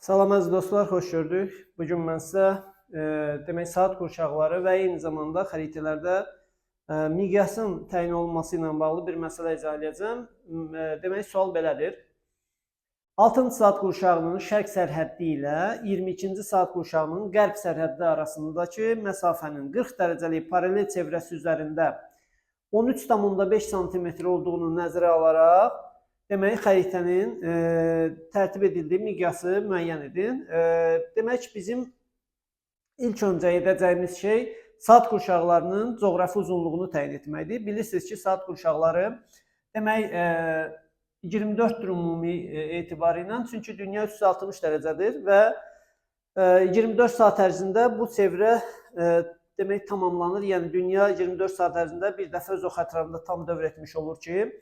Salam əziz dostlar, xoş gördük. Bu gün mən sizə demək saat qurşaqları və eyni zamanda xəritələrdə miqyasın təyin olunması ilə bağlı bir məsələ izah edəcəm. Demək sual belədir. 6-cı saat qurşağının şərq sərhəddi ilə 22-ci saat qurşağının qərb sərhəddi arasındakı məsafənin 40 dərəcəlik paralel çevrəsi üzərində 13,5 sm olduğunu nəzərə alaraq demək, xəritənin tərtib edildiyi miqyası müəyyən edin. Demək, bizim ilk öncə edəcəyimiz şey saat qurşaqlarının coğrafi uzunluğunu təyin etməkdir. Bilirsiniz ki, saat qurşaqları demək 24-dür ümumi etibarı ilə, çünki dünya 360 dərəcədir və 24 saat ərzində bu çevrə demək tamamlanır. Yəni dünya 24 saat ərzində bir dəfə öz oxu ətrafında tam dövr etmiş olur ki,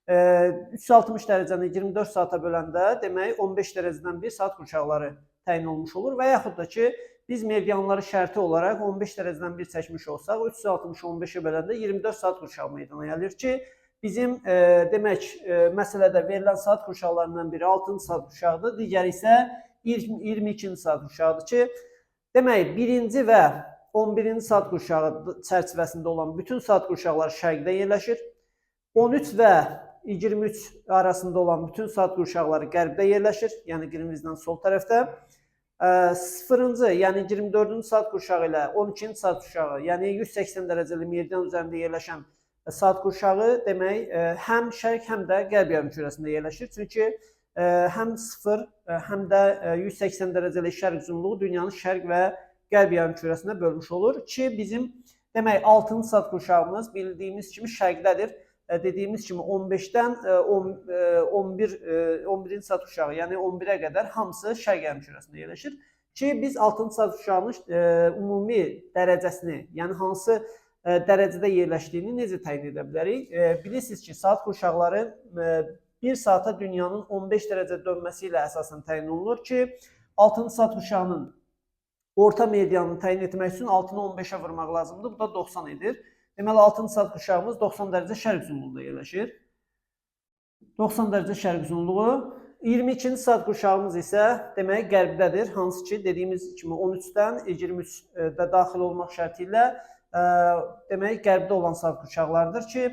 360 dərəcəni 24 saata böləndə demək 15 dərəcədən bir saat qurşaqları təyin olunmuş olur və yaxud da ki, biz meridianları şərti olaraq 15 dərəcədən bir çəkmiş olsaq, 360-ı 15-ə böləndə 24 saat qurşağı meydana gəlir ki, bizim demək məsələdə verilən saat qurşaqlarından biri 6-cı saat qurşağıdır, digəri isə 22-ci saat qurşağıdır ki, demək 1-ci və 11-ci saat qurşağı çərçivəsində olan bütün saat qurşaqları şərqdə yerləşir. 13 və 23 arasında olan bütün saat qurşaqları qərbdə yerləşir, yəni Qrimvizdən sol tərəfdə. 0-cı, yəni 24-cü saat qurşağı ilə 12-ci saat qurşağı, yəni 180 dərəcəli meridian üzərində yerləşən saat qurşağı demək həm şərq, həm də qərb yarımkürəsində yerləşir. Çünki həm 0, həm də 180 dərəcəli şərq uzunluğu dünyanın şərq və qərb yarımkürəsinə bölmüş olur ki, bizim demək 6-cı saat qurşağımız bildiyimiz kimi şərqdədir. Dediyimiz kimi 15-dən 11-ci saat qurşağı, yəni 11-ə qədər hamısı şərq yarımkürəsində yerləşir ki, biz 6-cı saat qurşağının ümumi dərəcəsini, yəni hansı dərəcədə yerləşdiyini necə təyin edə bilərik? Bilirsiniz ki, saat qurşaqları 1 saata dünyanın 15 dərəcə dönməsi ilə əsasən təyin olunur ki, 6-cı saat qurşağının orta meridianını təyin etmək üçün 6-nı 15-ə vurmaq lazımdır. Bu da 90 edir. Deməli, 6-cı saat qurşağımız 90 dərəcə şərq uzunluğunda yerləşir. 90 dərəcə şərq uzunluğu. 22-ci saat qurşağımız isə demək qərbdədir. Hansı ki, dediyimiz kimi 13-dən 23-də daxil olmaq şərti ilə demək qərbdə olan saat qurşaqlarıdır ki,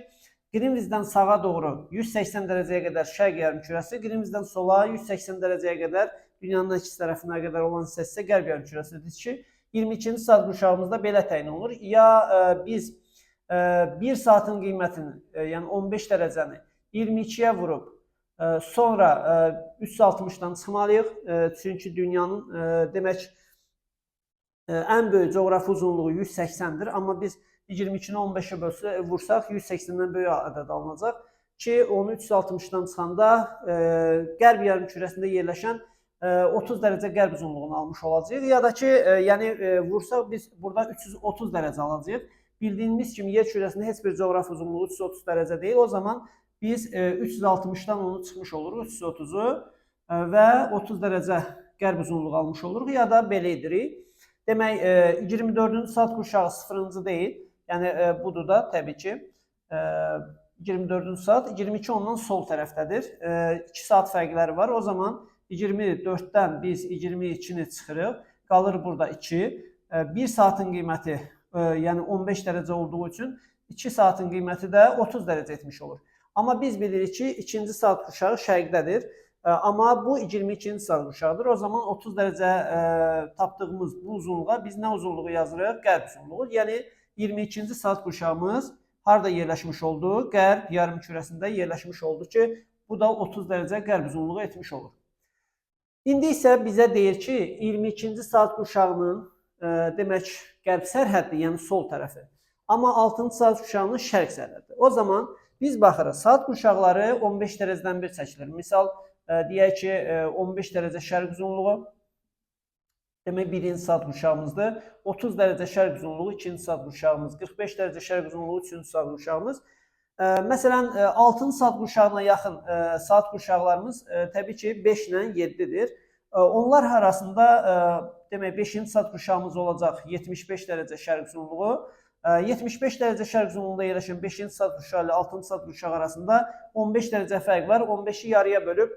Qrimvizdən sağa doğru 180 dərəcəyə qədər şərq yarımkürəsi, Qrimvizdən sola 180 dərəcəyə qədər dünyanın əks tərəfinə qədər olan hissəsi qərb yarımkürəsidir ki, 22-ci saat qurşağımızda belə təyin olunur. Ya biz 1 saatın qiymətini, yəni 15 dərəcəni 22-yə vurub, sonra 360-dan çıxmalıyıq. Çünki dünyanın demək ən böyük coğrafi uzunluğu 180-dir. Amma biz 22-ni 15-ə vursaq 180-dən böyük ədəd alınacaq ki, onu 360-dan çıxanda qərb yarımkürəsində yerləşən 30 dərəcə qərb uzunluğunu almış olacağıq. Ya da ki, yəni vursaq biz burada 330 dərəcə alacağıq. Bildiyimiz kimi yer kürəsində heç bir coğrafi uzunluğu 330 dərəcə deyil. O zaman biz 360-dan onu çıxmış oluruq, 330-u və 30 dərəcə qərb uzunluğu almış oluruq. Ya da belə edirik. Demək, 24-cü saat qurşağı 0-cı deyil. Yəni budur da təbii ki, 24-cü saat 22 ondan sol tərəfdədir. 2 saat fərqləri var. O zaman 24-dən biz 22-ni çıxırıq. Qalır burada 2. 1 saatın qiyməti, yəni 15 dərəcə olduğu üçün 2 saatın qiyməti də 30 dərəcə etmiş olur. Amma biz bilirik ki, 2-ci saat qurşağı şərqdədir. Amma bu 22-ci saat qurşağıdır. O zaman 30 dərəcə tapdığımız bu uzunluğa biz nə uzunluğu yazırıq? Qərb uzunluğu. Yəni 22-ci saat qurşağımız harada yerləşmiş oldu? Qərb yarımkürəsində yerləşmiş oldu ki, bu da 30 dərəcə qərb uzunluğu etmiş olur. İndi isə bizə deyir ki, 22-ci saat qurşağının demək qərb sərhəddi, yəni sol tərəfi. Amma 6-cı saat qurşağının şərq sərhəddi. O zaman biz baxırıq, saat qurşaqları 15 dərəcədən bir çəkilir. Misal, deyək ki, 15 dərəcə şərq uzunluğu, demək 1-ci saat qurşağımızdır. 30 dərəcə şərq uzunluğu 2-ci saat qurşağımız, 45 dərəcə şərq uzunluğu 3-cü saat qurşağımız. Məsələn, 6-cı saat qurşağına yaxın saat qurşaqlarımız təbii ki, 5 ilə 7-dir. Onlar arasında demək 5-ci saat qurşağımız olacaq 75 dərəcə şərq uzunluğu. 75 dərəcə şərq uzunluğunda yerləşən 5-ci saat qurşağı ilə 6-cı saat qurşağı arasında 15 dərəcə fərq var. 15-i yarıya bölüb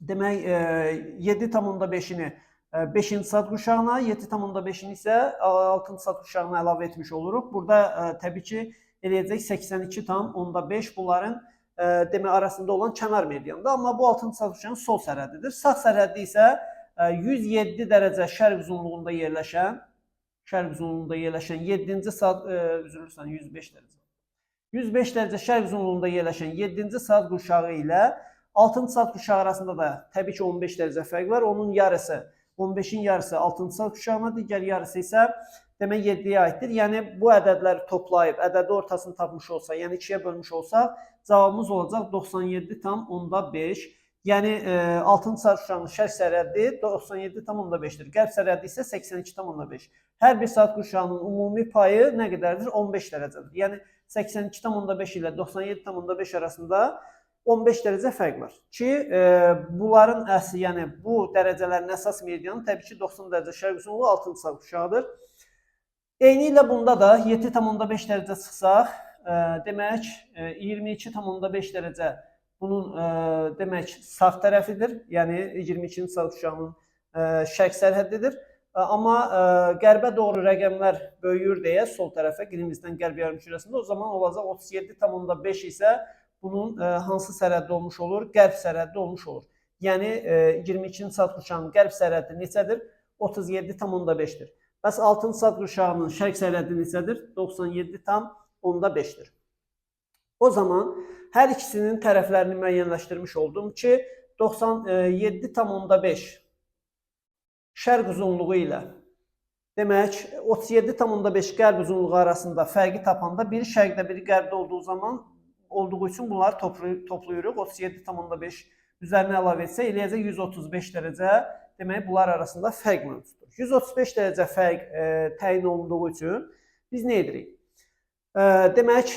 Demək, 7,5-ini 5-ci saat qurşağına, 7,5-ini isə 6-cı saat qurşağına əlavə etmiş oluruq. Burada təbii ki, eləyəcək 82,5 bunların demək arasında olan kənar meridiandır. Amma bu 6-cı saat qurşağının sol sərhəddidir. Sağ sərhəddi isə 107 dərəcə şərq uzunluğunda yerləşən 7-ci saat, üzr istəyirəm, 105 dərəcə. 105 dərəcə şərq uzunluğunda yerləşən 7-ci saat qurşağı ilə 6-cı saat qurşağı arasında da təbii ki 15 dərəcə fərq var. Onun yarısı, 15-in yarısı 6-cı saat qurşağına, digər yarısı isə demək 7-yə aiddir. Yəni bu ədədləri toplayıb ədədi ortasını tapmış olsa, yəni 2-yə bölmüş olsaq, cavabımız olacaq 97,5. Yəni 6-cı saat qurşağının şərq sərhəddi 97,5-dir. Qərb sərhəddi isə 82,5. Hər bir saat qurşağının ümumi payı nə qədərdir? 15 dərəcədir. Yəni 82,5 ilə 97,5 arasında 15 dərəcə fərq var. Ki, bunların əsli, yəni bu dərəcələrin əsas meridianı təbii ki 90 dərəcə şərq uzunluğu 6-cı saat qurşağıdır. Eyni ilə bunda da 7,5 dərəcə çıxsaq, demək 22,5 dərəcə bunun demək sağ tərəfidir. Yəni 22-ci saat qurşağının şərq sərhəddidir. Amma qərbə doğru rəqəmlər böyüyür deyə sol tərəfə, Qrimizdən qərb yarımkürəsində o zaman olacaq 37,5 isə bunun hansı sərhəddi olmuş olur? Qərb sərhəddi olmuş olur. Yəni 22-ci saat qurşağının qərb sərhəddi neçədir? 37,5-dir. Bəs 6-cı saat qurşağının şərq sərhəddi neçədir? 97,5-dir. O zaman hər ikisinin tərəflərini müəyyənləşdirmiş oldum ki, 97,5 şərq uzunluğu ilə demək 37,5 qərb uzunluğu arasında fərqi tapanda biri şərqdə, biri qərbdə olduğu zaman olduğu üçün bunları toplayırıq. 37,5 üzərinə əlavə etsək eləyəcək 135 dərəcə. Demək bunlar arasında fərq mövcuddur. 135 dərəcə fərq təyin olunduğu üçün biz nə edirik? Demək,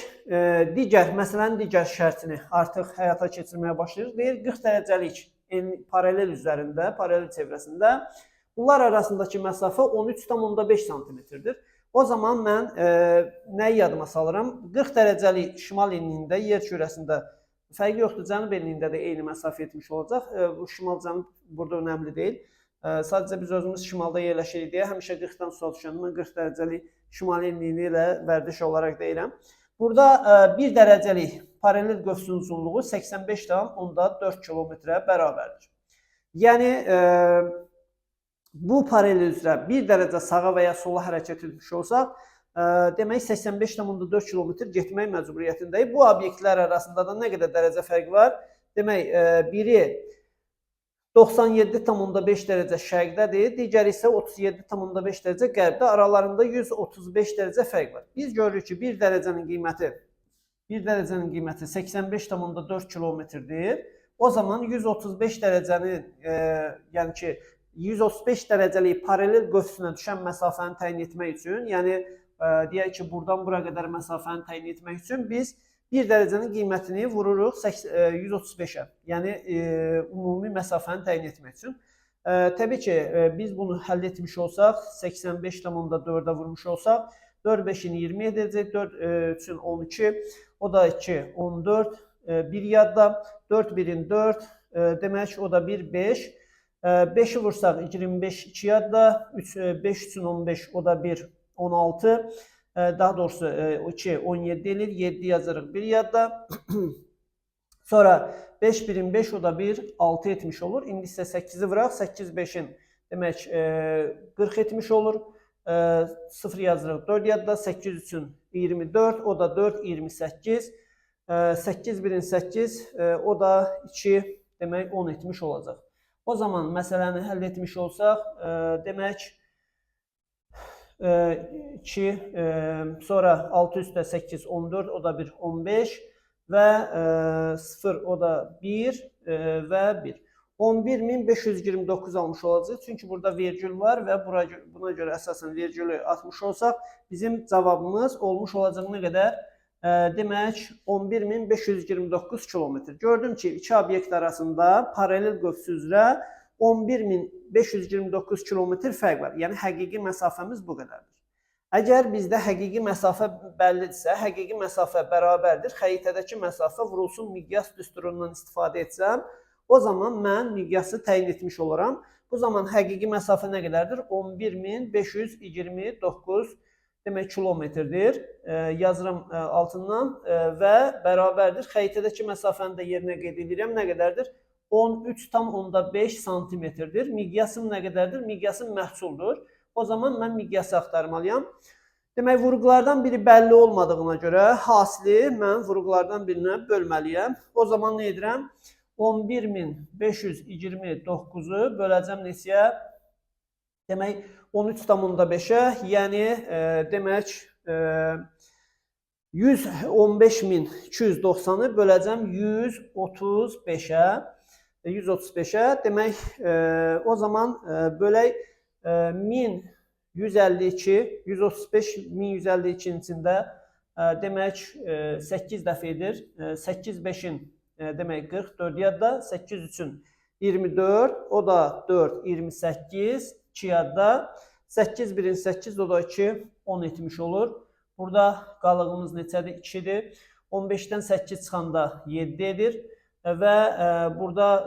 digər məsələnin digər şərtini artıq həyata keçirməyə başlayırıq. Deyir 40 dərəcəlik paralel üzərində, paralel çevrəsində bunlar arasındakı məsafə 13,5 santimetrdir. O zaman mən nəyi yadıma salıram? 40 dərəcəlik şimal enliyində, yer kürəsində fərqi yoxdur, cənub enliyində də eyni məsafə etmiş olacaq. Bu şimal-cənub burada önəmli deyil. Sadəcə biz özümüz şimalda yerləşirik deyə həmişə 40-dan sual düşəndə mən 40 dərəcəlik şimal enliyini ilə vərdiş olaraq deyirəm. Burada 1 dərəcəlik paralel qövsün uzunluğu 85,4 kilometrə bərabərdir. Yəni bu paralel üzrə 1 dərəcə sağa və ya sola hərəkət etmiş olsaq, demək 85,4 kilometr getmək məcburiyyətindəyik. Bu obyektlər arasında da nə qədər dərəcə fərq var? Demək, biri 97,5 dərəcə şərqdədir, digəri isə 37,5 dərəcə qərbdə. Aralarında 135 dərəcə fərq var. Biz görürük ki, 1 dərəcənin qiyməti 85,4 kilometrdir. O zaman 135 dərəcənin, yəni ki, 135 dərəcəlik paralel qövsünə düşən məsafəni təyin etmək üçün, yəni deyək ki, buradan bura qədər məsafəni təyin etmək üçün biz 1 dərəcənin qiymətini vururuq 135-ə, yəni ümumi məsafəni təyin etmək üçün. Təbii ki, biz bunu həll etmiş olsaq, 85,4-ə vurmuş olsaq, 4 5-in 20 edəcək, 4 üçün 12, o da 2, 14, 1 yadda, 4 1-in 4, demək o da 1, 5. 5-i vursaq 25, 2 yadda, 3, 5 üçün 15, o da 1, 16. Daha doğrusu 2, 17 eləyir, 7 yazırıq 1 yadda. Sonra 5, 1-in 5, o da 1, 6 etmiş olur. İndi isə 8-i vuraq, 8, 5-in demək 40 etmiş olur. 0 yazırıq 4 yadda, 8 üçün 24, o da 4, 28. 8, 1-in 8, o da 2, demək 10 etmiş olacaq. O zaman məsələni həll etmiş olsaq, demək 2, sonra 6 üstə 8, 14, o da 1, 15 və 0, o da 1 və 1. 11.529 almış olacaq. Çünki burada vergül var və buna görə əsasən vergülü atmış olsaq, bizim cavabımız olmuş olacaq nə qədər? Demək 11.529 kilometr. Gördüm ki, iki obyekt arasında paralel qövsü üzrə 11.529 kilometr fərq var. Yəni həqiqi məsafəmiz bu qədərdir. Əgər bizdə həqiqi məsafə bəllidirsə, həqiqi məsafə bərabərdir. Xəritədəki məsafə vurulsun miqyas düsturundan istifadə etsəm, O zaman mən miqyası təyin etmiş oluram. Bu zaman həqiqi məsafə nə qədərdir? 11.529 demək kilometrdir. Yazıram altından və bərabərdir. Xəritədəki məsafəni də yerinə qeyd edirəm. Nə qədərdir? 13,5 santimetrdir. Miqyasım nə qədərdir? Miqyasım məhsuldur. O zaman mən miqyası axtarmalıyam. Demək, vurğulardan biri bəlli olmadığına görə hasili mən vurğulardan birinə bölməliyəm. O zaman nə edirəm? 11.529-u böləcəm neçəyə? Demək, 13,5-ə, yəni demək 115.290-ı böləcəm 135-ə. 135-ə, demək, o zaman bölək 1152, 135 1152-nin içində demək 8 dəfə edir. 8 5-in demək 44 yadda, 8 3-ün 24, o da 4 28, 2 yadda, 8 1-in 8, o da 2, 10 etmiş olur. Burada qalığımız neçədir? 2-dir. 15-dən 8 çıxanda 7 edir. Və burada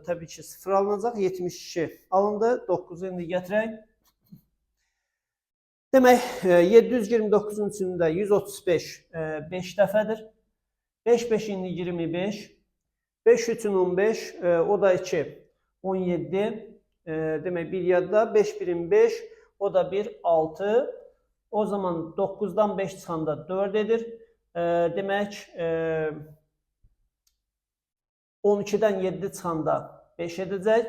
təbii ki 0 alınacaq. 72 alındı. 9-u indi gətirək. Demək, 729-un içində 135 5 dəfədir. 5 5 indi 25. 5 3-ün 15, o da 2, 17. Demək, 1 yadda. 5 1-in 5, o da 1, 6. O zaman 9-dan 5 çıxanda 4 edir. Demək, 12-dən 7 çıxanda 5 edəcək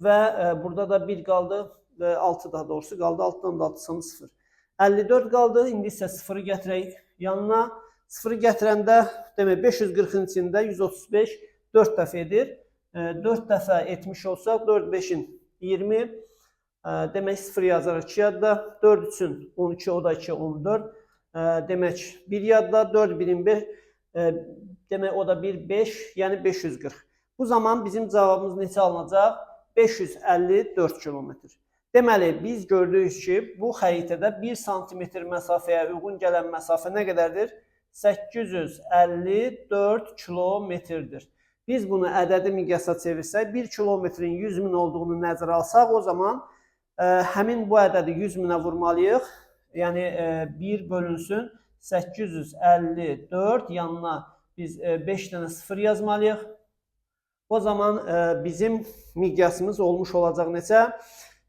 və burada da 1 qaldı, 6 daha doğrusu qaldı. 6-dan da 6 çıxanda 0. 54 qaldı. İndi isə 0-ı gətirək yanına. 0-ı gətirəndə demək 540-ın içində 135 4 dəfə edir. 4 dəfə etmiş olsaq 4 5-in 20, demək 0 yazarıq 2 yadda. 4 3-ün 12, o da 2, 14. Demək 1 yadda, 4 1-in 1, demək o da 1, 5, yəni 540. Bu zaman bizim cavabımız neçə alınacaq? 554 kilometr. Deməli, biz gördük ki, bu xəritədə 1 santimetr məsafəyə uyğun gələn məsafə nə qədərdir? 854 kilometrdir. Biz bunu ədədi miqyasa çevirsək, 1 kilometrin 100 min olduğunu nəzərə alsaq, o zaman həmin bu ədədi 100 minə vurmalıyıq. Yəni, 1 bölünsün 854, yanına biz 5 dənə 0 yazmalıyıq. O zaman bizim miqyasımız olmuş olacaq neçə?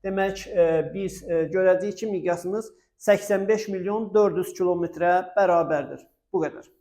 Demək, biz görəcəyik ki, miqyasımız 85 milyon 400 kilometrə bərabərdir. Bu qədər.